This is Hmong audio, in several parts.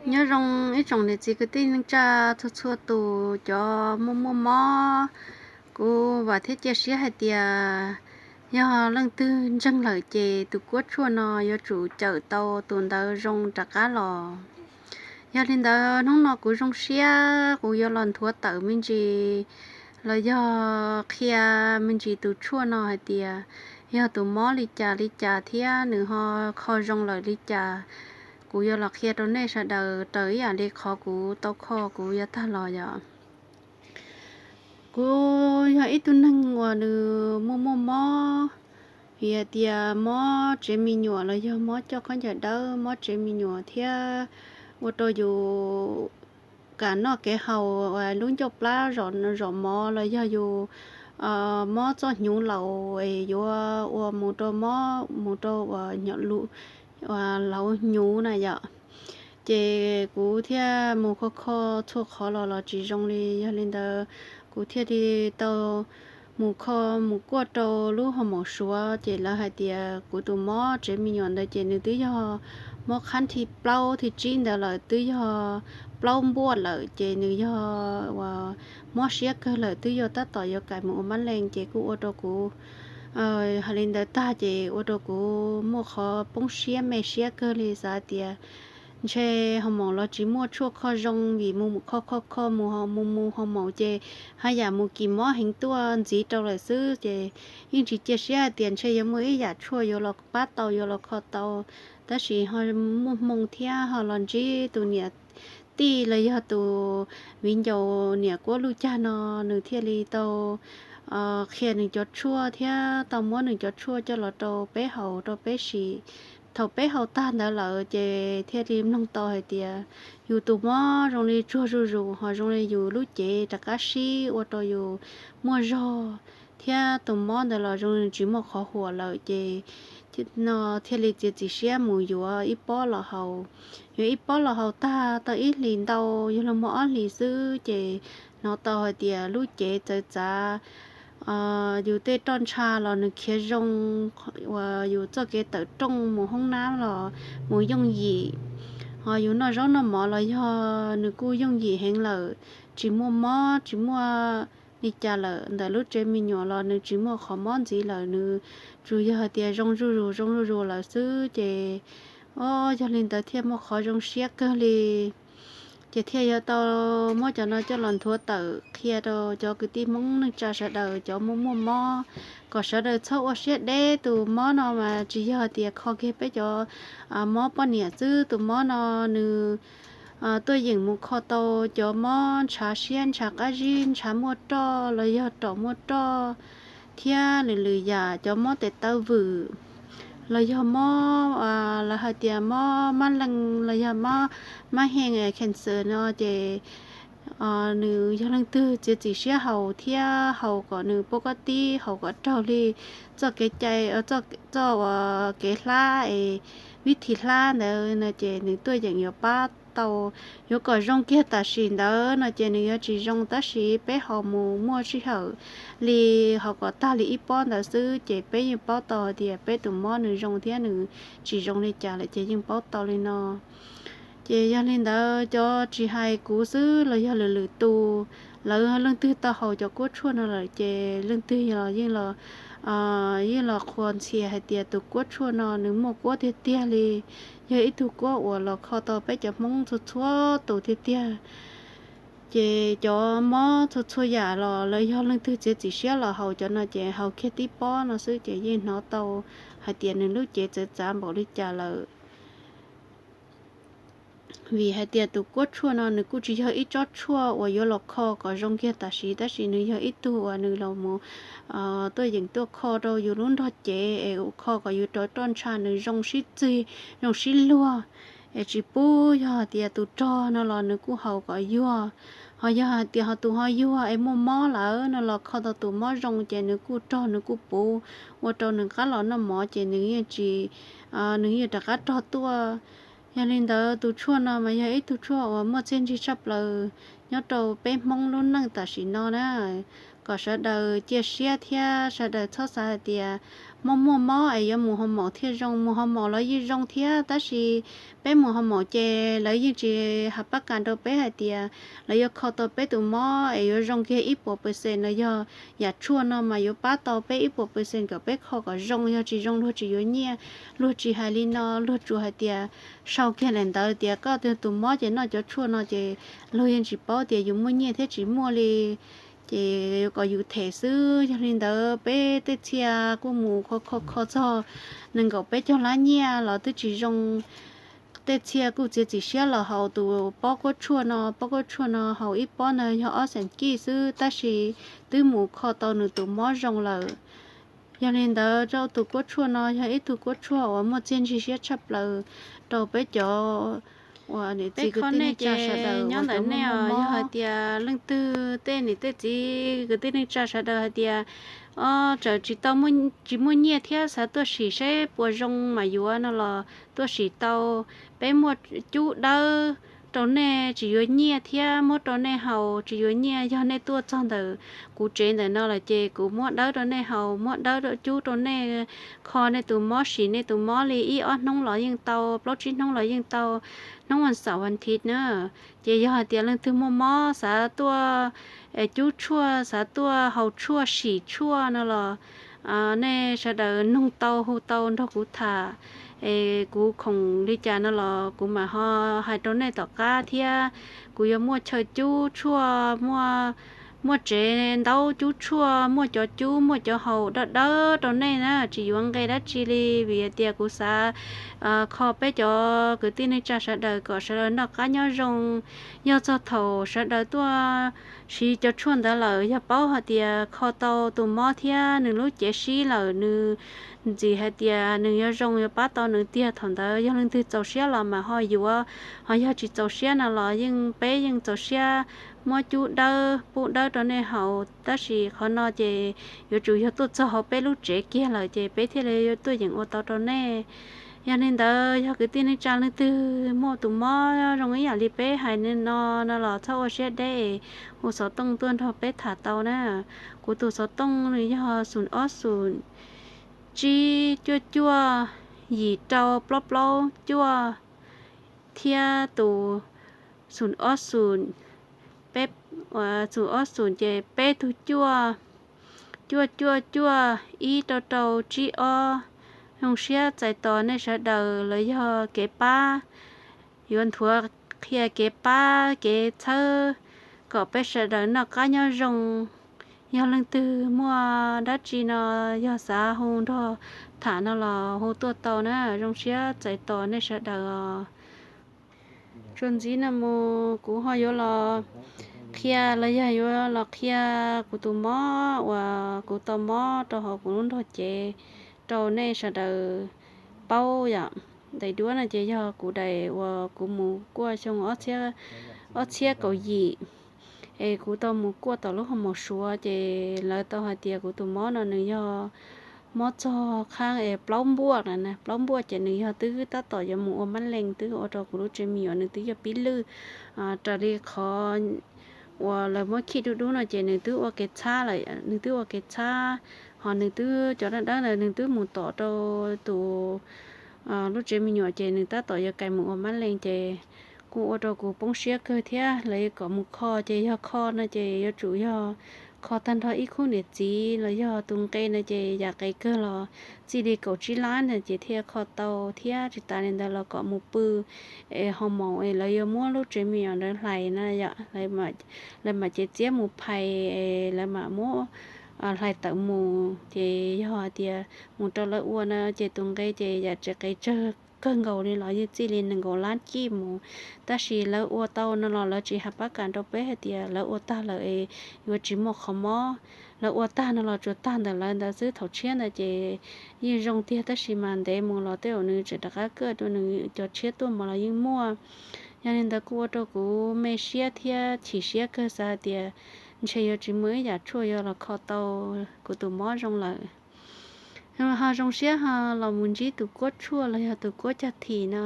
Nyob zoo ib tsoom niam txiv kwv tij neej tsa txhua txhua tus cov muaj muaj mob. Kuv vam thiab cia siab hais tias yog leej twg ntseeg lawm ces tus kuab tshuaj no yuav tsum cawm tau tus ntawd zoo rov qab los. Yog li ntawd hnub no kuv zoo siab kuv yuav los nthuav tawm me ntsis los yog qhia me ntsis tus tshuaj no hais tias yog tus mob li cas li cas thiab nws ho kho zoo lawm li cas. Kuv yuav los qhia rau nej sawv daws raws ib yam li qhov kuv tau kho kuv yuav tag los yom. Kuv yog ib tug neeg uas nws muaj muaj mob, vim hais tias mob tsev me nyuam los yog mob coj khaub ncaws dawb, mob tsev me nyuam thiab ua rau yus kam noj kev haus, lub ncauj plab zom zom mov los yog yus mob txoj hnyuv laus es yuav ua mus rau mob mus rau uas laus hnyuv na yom. Ces kuv thiaj mus kho kho txhua qhov los los tsis zoo li, yog li ntawd kuv thiaj li tau mus kho mus kuaj rau lub hoo maum Suav ces lawv hais tias kuv tus mob tsev me nyuam ntawd ces nws twb yog mob qhab thi plaub thi tsib ntawd lawm, twb yog plaub npuaj lawm ces nws yog uas mob siab kawg lawm, twb yog tab tom yuav kais mus ua mab leej ces kuj ua rau kuv hais li ntawd tag ces ua rau kuv muaj qhov poob siab me siab kawg li, xav tias ntshe hoo maum los tsis muaj tshuaj kho zoo vim mus kho kho kho mus mus mus hoo maum ces haj yam mus kis mob heev tuaj ntxiv rau lawm xwb ces yeej tsis cia siab hais tias ntshe yuav muaj ib yam tshuaj yuav los pab tau yuav los kho tau. Tab sis ho muaj hmoo thiab ho los ntsib tus niam tij los yog tus viv ncaus niam kuab luj cag no, nws thiaj li tau qhia nws cov tshuaj thiab tau muab nws cov tshuaj coj los rau peb haus rau peb sim. Thaum peb haus tag ntawd lawm ces thiaj li mloog tau hais tias yus tus mob zoo li tsuag zuj zus ho zoo li yus lub cev rov qab sib ua rau yus muaj zog, thiab tus mob ntawd los zoo li tsis muaj qhov huam lawm ces no thiaj li txiav txim siab mus yuav ib pob los haus. Yuav ib pob los haus tag tau ib hlis ntau, yog luag muaj ob hlis xwb ces hnov tau hais tias lub cev txawv txav, yus tej roj ntsha los nws khiav zoo, uas yus txoj kev tawm rooj mus hoob nab los mus yooj yim, ho yus noj zaub noj mov los yog nws kuj yooj yim heev lawm, tsis muaj mob tsis muaj li cas lawm. Ntawm lub tsev me nyuam los nws tsis muaj qhov mob ntxiv lawm, nws tsuas yog hais tias zoo zuj zus zoo zuj zus lawm xwb ces, o, yog li ntawd thiaj muaj qhov zoo siab kawg li. Ces thiaj yuav tau muab cov no coj los nthuav tawm qhia rau cov kwv tij Hmoob neej tsa sawv daws cov muaj muaj mob, kom sawv daws txhob ua siab deb. Tus mob no mas tsis yog tias kho kiag peb cov mob poj niam xwb, tus mob no nws tuaj yeem mus kho tau cov mob ntshav siab ntshav qab zib ntshav muaj roj los yog raum muaj roj, thiab lwm lwm yam cov mob tes taw vwm los yog mob, lawv hais tias mob mab leej los yog mob, mab heej cancer no ces nws yog leej twg txiav txim siab haus thiab haus kom nws pub kob tib haus kom raug li txoj kev cai, txoj uas kev hlab es vib thim hlab ntawd no ces nws tuaj yeem yuav pab tau. Yuav kom zoo kiag tam sim ntawd no ces nws yuav tsis zoo, tab sis peb haus mus muaj sij hawm li haus kom tag li ib pob ntawd xwb ces peb yeej paub tau hais tias peb tus mob nws zoo thiab nws tsis zoo li cas lawm ces yeej paub tau li no. Ces yog li ntawd cov tsis hais kuv xwb los yog lwm lwm tus, lawv leej twg tau haus cov kuab tshuaj no lawm ces leej twg los yeej los, yeej los qhuas ntxhias hais tias tus kuab tshuaj no nws muaj kuab tiag tiag li, yog ib tug kuab uas los kho tau peb cov Hmoob txhua txhua tus tiag tiag. Ces cov mob txhua txhua yam los lawv yog leej twg txiav txim siab los haus cov no ces haus kiag tib pob no xwb ces yeej hnov tau hais tias nws lub cev txawv txav npaum li cas lawm. Vim hais tias tus kuab tshuaj no nws kuj tsis yog ib tsob tshuaj uas yuav los kho kom zoo kiag tam sim, tab sis nws yog ib tug uas nws los mus tuaj yeem tuaj kho rau yus lub nrog cev es kho kom yus cov roj ntsha nws zoo sib txig, zoo sib luag, es tsis pub yog tias tus rog no los nws kuj haus kom yuag. Ho yog hais tias ho tus ho yuag es muaj mob lawm no los kho tau tus mob zoo ces nws kuj rog nws kuj puv, ua rau nws qab los noj mov ces nws yeej tsis, nws yeej rov qab rog tuaj. Yog li ntawd tus tshuaj no mas yog ib tug tshuaj uas muaj txiaj ntsig tshaj plaws nyob rau peb Hmoob lub neej tam sim no na. kom sawv daws cia siab thiab sawv daws txhob xav hais tias mob muaj mob es yuav mus hoo maum thiaj zoo. Mus hoo maum los yeej zoo thiab, tab sis peb mus hoo maum ces lawv yeej tsis hais pab kas rau peb hais tias lawv yuav kho tau peb tus mob es yuav zoo kiag ib puas percent los yog yam tshuaj no mas yuav pab tau peb ib puas percent kom peb kho kom zoo. Yog tsis zoo luag tsis yuav nyiaj. Luag tsis hais li no, luag tsuas hais tias sau kiag daim ntawv tias koj tus mob ces noj cov tshuaj no ces luag yeej tsis paub tias yus muaj nyiaj thiab tsis muaj li. Ces kom yus them xwb. Yog li ntawd peb tej txhia kuj mus kho kho kho txog nees nkaum peb caug lab nyiaj los twb tsis zoo. Tej txhia kuj txiav txim siab los haus tus pob kuab tshuaj no. Pob kuab tshuaj no haus ib pob na yog ob xees kij xwb, tab sis twb mus kho tau nws tus mob zoo lawm. Yog li ntawd rau tus kuab tshuaj no yog ib tug kuab tshuaj uas muaj txiaj ntsig siab tshaj plaws rau peb cov uas niam txiv kwv tij neej tsa sawv daws nyob ntawm nej. Yog hais tias leej twg tej niam tej txiv kwv tij neej tsa sawv daws hais tias, o, tseem tsis tau, tsis muaj nyiaj thiab xav tuaj sim saib puas zoo mas yuav no los tuaj sim tau. Peb muaj cub dawb rau nej tsis yuav nyiaj thiab muab rau nej haus tsis yuav nyiaj. Yog nej tuaj txog ntawm kuv tsev ntawm no lawm ces kuv muab dawb rau nej haus, muab dawb cub rau nej, kho nej tus mob, sim nej tus mob li ib ob hnub los yeej tau, plaub tsib hnub los yeej tau, hnub vas xaum vas thiv na. Ces yog hais tias leej twg muaj mob xav tuaj cub tshuaj, xav tuaj haus tshuaj sim tshuaj no los nej sawv daws nug tau hu tau nrog kuv tham, es kuv khoom li cas no los kuv mam ho hais rau nej tom qab thiab. Kuv yuav muaj chaw cub tshuaj, muaj tsev ntaub cub tshuaj, muaj cov cub muaj cov haus dawb dawb rau nej na, tsis yuav nqe dab tsi li, vim hais tias kuv xav kho peb cov kwv tij neej tsa sawv daws kom sawv daws noj qab nyob zoo. Yog txog thaum sawv daws tuaj siv cov tshuaj ntawd lawm, yog paub hais tias kho tau tus mob thiab nws lub cev sib lawm, nws ntxim hais tias nws yuav zoo yuav pab tau nws tiag, thaum ntawd yog leej twg txaus siab los mas ho yuav, ho yog tsis txaus siab no los yeej peb yeej txaus siab muab cub dawb pub dawb rau nej haus, tab sis qhov no ces yuav tsum yog tuaj txog hauv peb lub tsev kiag lawm ces peb thiaj li tuaj yeem ua tau rau nej. Yog li ntawd yog kwv tij neej tsa leej twg muaj tus mob zoo ib yam li peb hais no no los txhob ua siab deb, hu xov tooj tuaj nrog peb tham tau na. Kuv tus xov tooj nws yog xoom ob xoom tsib cuaj cuaj yim rau plaub plaub cuaj, thiab tus xoom ob xoom, peb, xoom ob xoom ces peb tug cuaj, cuaj cuaj cuaj ib rau rau tsib ob. Zoo siab txais tos nej sawv daws los yog kev pab, yuav nthuav qhia kev pab kev txhawb kom peb sawv daws noj qab nyob zoo. Yog leej twg muaj dab tsi no, yog xav hu nrog tham no los hu tuaj tau na. Zoo siab txais tos nej sawv daws os. Txuas ntxiv no mus kuv ho yuav los qhia los yog yuav los qhia kuv tus mob uas kuv tau mob rau hauv kuv lub nrog cev rau nej sawv daws paub yom. Daim duab no ces yog kuv daim uas kuv mus kuaj xyoo ob txhiab kaum yim, es kuv tau mus kuaj tom lub hoo maum Suav ces lawv tau hais tias kuv tus mob no nws yog mob txog qhaab es plaub npuaj na, plaub npuaj ces nws yog twb tab tom yuav mus ua mab lees, twb ua rau kuv lub tsev me nyuam nws twb yuav pib lwj. Raws li qhov uas lawv muab khij dub dub no ces nws twb ua kev txhab lawm, nws twb ua kev txhab, ho nws twb cov dawb dawb ntawd nws twb mus tom rau tus lub tsev me nyuam ces nws tab tom yuav kais mus ua mab lees ces kuj ua rau kuv poob siab kawg thiab. Lawv kom mus kho ces yog kho no ces yuav tsum yog kho tag nrho ib khub niam txiv los yog tus nqe no ces yam qes kawg los txij li kaum tsib lab ntawd ces thiaj kho tau thiab. Tsis tas li ntawd los kom mus pw es ho maum es lawv yuav muab lub tsev me nyuam ntawd hlais na yom, lawv mam cev txiab mus phais, lawv mam muab hlais tawm mus. Ces yog hais tias mus rau lawv ua no ces tus nqe ces yam tseem qes tsawg kawg nkaus li los yeej txij li nees nkaum lab kij mus. Tab sis lawv ua tau no los lawv tsis hais pab kam rau peb hais tias lawv ua tag lawm es yuav tsis muaj qhov mob. Lawv ua tag no los tsuas tag ntawm lawv ntawd xwb, thaum tshiab ntawd ces yeej zoo tiag tab sis mas ntev mus los tej zaum nws tseem rov qab kaj rau nws cov tshiab tuaj mus los yeej muaj. Yog li ntawd kuj ua rau kuv me siab thiab chim siab kawg xav hais tias ntshe yuav tsis muaj ib yam tshuaj yuav los kho tau kuv tus mob zoo lawm. Ho zoo siab ho los mus ntsib tus kuab tshuaj los yog tus kuab cag thim no,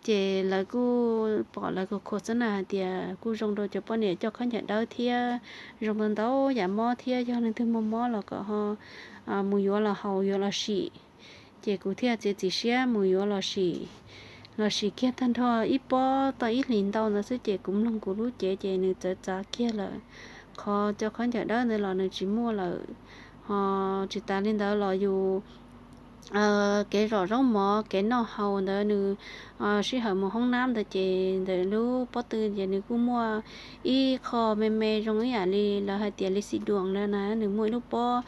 Ces lawv kuj pom lawv kuj khos xab nas hais tias kuj zoo rau cov poj niam coj khaub ncaws dawb thiab zoo rau ntau yam mob thiab, yog leej twg muaj mob los kom ho mus yuav los haus yuav los sim. Ces kuv thiaj txiav txim siab mus yuav los sim. Los sim kiag tag nrho ib pob tau ib hlis ntau ntawd xwb ces kuv mloog kuv lub cev ces nws txawv txav kiag lawm. Qhov cov khaub ncaws dawb ntawd los nws tsis muaj lawm. Ho tsis tas li ntawd los yus kev zom zaub mov kev noj haus ntawd nws sij hawm mus hoob nab ntawd ces ntawm lub pob tw ces nws kuj muaj ib qho me me zoo ib yam li lawv hais tias li xi duas na, nws muaj ib lub pob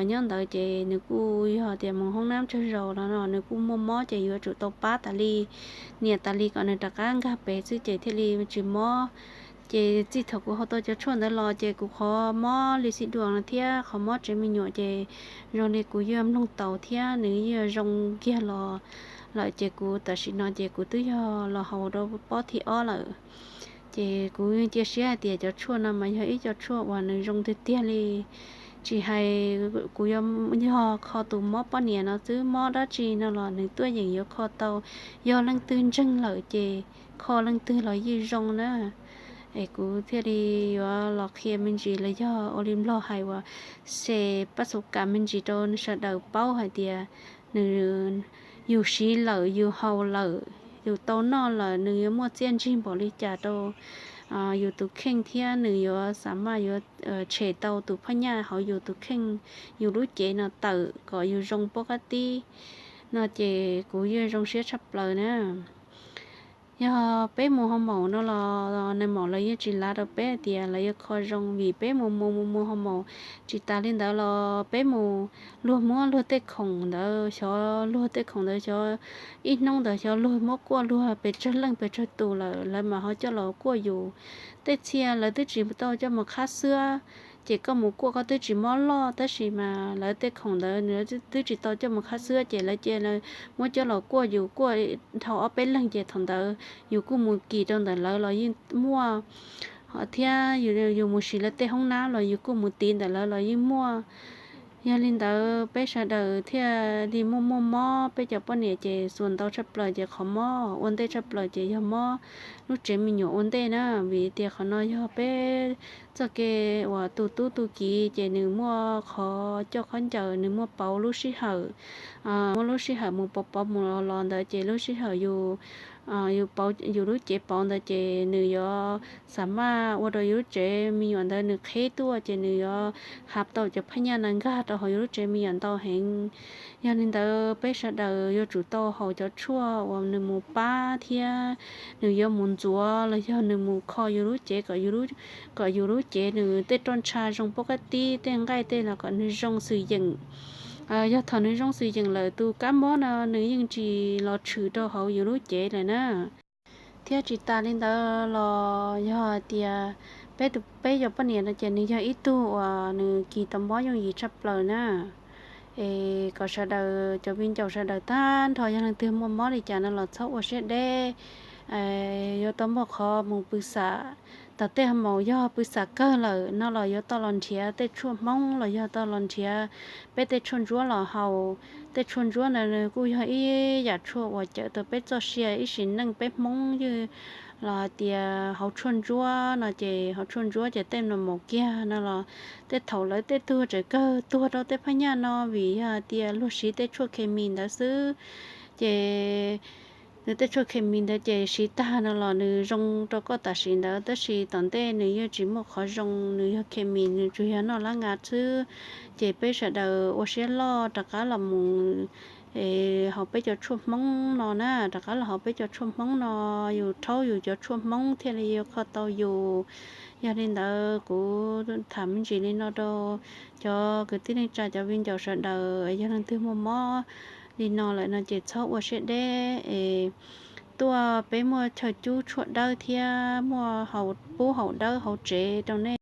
nyob ntawd ces nws kuj yog tias mus hoob nab tsawg zaus los no nws kuj muaj mob ces yuav tsum tau pab tas li, nias tas li kom nws rov qab nkag pem xwb ces thiaj li tsis mob. Ces txij thaum kuv haus tau cov tshuaj ntawd los ces kuv qhov mob li xi duas no thiab qhov mob tsev me nyuam ces zoo li kuv yuav mloog taus thiab nws yuav zoo kiag los lawm ces kuv tam sim no ces kuv twb yog los haus rau pob thib ob lawm. Ces kuv cia siab hais tias cov tshuaj no mas yog ib co tshuaj uas nws zoo tiag tiag li. Tsis hais kuv yuav yog kho tus mob poj niam no xwb, mob dab tsi no los nws tuaj yeem yuav kho tau. Yog leej twg ntseeg lawm ces kho leej twg los yeej zoo na. Es kuv thiaj li yuav los qhia me ntsis los yog ua li Nplog hais uas se pab xu kas me ntsis rau sawv daws paub hais tias nws, yus siv lawm yus haus lawm yus tau noj lawm nws yuav muaj txiaj ntsig npaum li cas rau yus tus kheej thiab nws yuav xa maj yuav tshem tau tus phab nyaj hauv yus tus kheej, yus lub cev no tawm kom yus zoo pob qab tib no ces kuv yeej zoo siab tshaj plaws na. Yog peb mus hoo maum no los nais maum lawv yeej tsis lav rau peb hais tias lawv yuav kho zoo vim peb mus mus mus mus hoo maum. Tsis tas li ntawd los peb mus luag muab luag tej khoom ntawd xyov luag tej khoom ntawd xyov ib hnub ntawd xyov luag muab kuaj luag pes tsawg leej pes tsawg tus lawm lawv mas ho coj los kuaj yus. Tej txhia lawv twb tsis tau coj mus qhab xwab ces koj mus kuaj koj twb tsis mob loj tab sis mas lawv tej khoom ntawd nws twb tsis tau coj mus qhab xwab ces lawv cia muab coj los kuaj yus kuaj dhau ob peb leeg ces thaum ntawd yus kuj mus kis rau ntawm lawv los yeej muaj thiab yus mus siv lawv tej hoob nab los yus kuj mus tiv ntawm lawv los yeej muaj. Yog li ntawd peb sawv daws thiaj li muaj muaj mob, peb cov poj niam ces xuas ntau tshaj plaws ces qhov mob ua ntej tshaj plaws ces yog mob lub tsev me nyuam ua ntej na, vim tias qhov no yog peb txoj kev uas tu tub tu kiv ces nws muaj qhov coj khaub ncaws, nws muaj pauv lub sij hawm, muaj lub sij hawm mus pauv pauv mus los los ntawd ces lub sij hawm yus, yus pauv yus lub cev pauv ntawd ces nws yuav xa maj ua rau yus lub tsev me nyuam ntawd nws qheb tuaj ces nws yuav hav tau cov phab nyaj na nkag rau hauv yus lub tsev me nyuam ntau heev. Yog li ntawd peb sawv daws yuav tsum tau haus cov tshuaj uas nws mus pab thiab nws yuav mus ntxuav los yog nws mus kho yus lub cev kom yus lub cev nws tej roj ntsha zoo pob qab tib tej nqaij tej los kom nws zoo xwm yeem. Yog thaum nws zoo xwm yeem lawm tus kab mob no nws yeej tsis los tshwm rau hauv yus lub cev lawm na. Thiab tsis tas li ntawd los yog hais tias peb tus peb cov poj niam no ces nws yog ib tug uas nws kis tau mob yooj yim tshaj plaws na. Es kom sawv daws cov viv ncaus sawv daws tag nrho yog leej twg muaj mob li cas no los txhob ua siab deb, yuav tau muaj qhov mus pw xam. Tom tej hoo maum yog pw xam kawg lawm no los yuav tau los nrhiav tej tshuaj Hmoob los yog tau los nrhiav peb tej tshuaj ntsuab los haus. Tej tshuaj ntsuab ntawd kuj yog ib yam tshuaj uas cawm tau peb txoj sia ib sim neej peb Hmoob ywj los hais tias hauv tshuaj ntsuab no ces hauv tshuaj ntsuab ces tej no maum kiag no los tej thaum lawv tej tug tseem kawg tuag rau tej phab nyaj no vim yog hais tias luag siv tej tshuaj khes mis ntawd xwb. Ces nws tej tshuaj khes mis ntawd ces siv tag no los nws zoo rau koj tam sim ntawd tab sis tom ntej nws yeej tsis muaj qhov zoo, nws yog khes mis nws tsuas yog noj lab nga xwb. Ces peb sawv daws ua siab loj rov qab los mus hauv peb cov tshuaj Hmoob no na, rov qab los hauv peb cov tshuaj Hmoob no, yus rhaub yus cov tshuaj Hmoob thiaj li yuav kho tau yus. Yog li ntawd kuv tham me ntsis li no rau cov kwv tij neej tsa cov viv ncaus sawv daws, yog leej twg muaj mob li no lawm no ces txhob ua siab deb es tuaj peb muaj chaw cub tshuaj dawb thiab muaj haus pub haus dawb hauv tsev rau nej.